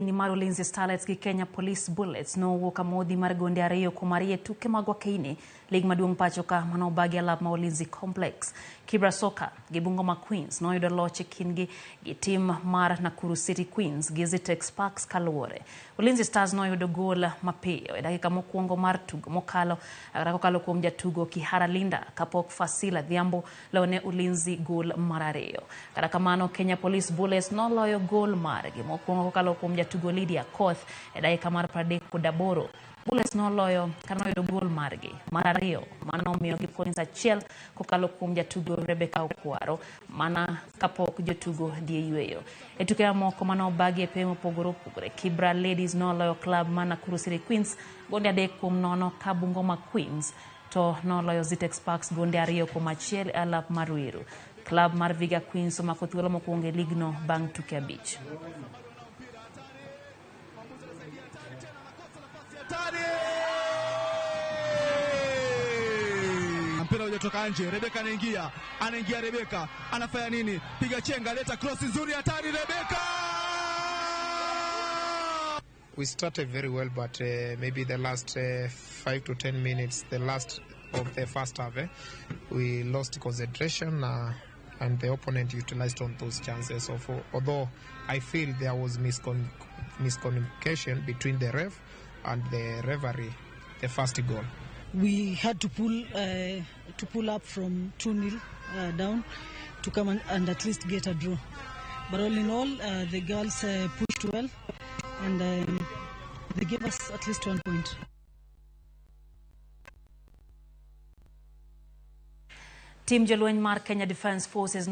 Mar Ulinzi Starlets gi Kenya Police Bullets nowuok amodhi mar gonde 2-2 e tuke mag Wakeini lig maduong' pacho ka manobagi alap ma Ulinzi Complex. Kibra Soka gi Bungoma Queens noyudo loch e kindgi gi tim mar Nakuru City Queens gi Zetech Sparks kaluwore. Ulinzi Stars noyudo gol mapiyo e dakika mokwongo mar tugo mokalo kata kokalo kuom jatugo Kihara Linda kapok Fasila Adhiambo lone Ulinzi gol mar 2. Kata kamano Kenya Police Bullets noloyo gol margi mokwongo kokalo kuom jatugo Lydia Koth e dakika mar 38. Bullets noloyo kanoyudo gol margi mar 2 mano omiyogi points 1 kokalo kuom jatugo Rebecca Okwaro mana kapok jotugo dhi e yweyo. E tuke mamoko manobagi e pewe mopogore opogore, Kibra Ladies noloyo club mar Nakuru City Queens gonde 3-0 ka Bungoma Queens to noloyo Zetech Sparks gonde 2-1 e alap mar Ruiru. Club mar Viga Queens omako thuolo mokwongo e ligno bang' tuke 5. Mpira hujatoka nje, Rebeka anaingia, anaingia Rebeka, anafanya nini? Piga chenga, leta cross nzuri, hatari Rebeka! We started very well, but maybe the last 5 to 10 minutes, the last of the first half, we lost concentration and the opponent utilized on those chances. So although I feel there was miscommunication between the ref and the referee, the first goal. We had to pull up from 2-0 down to come and at least get a draw. But all in all, the girls pushed well, and they gave us at least 1 point. Team jolweny mar Kenya Defence Forces no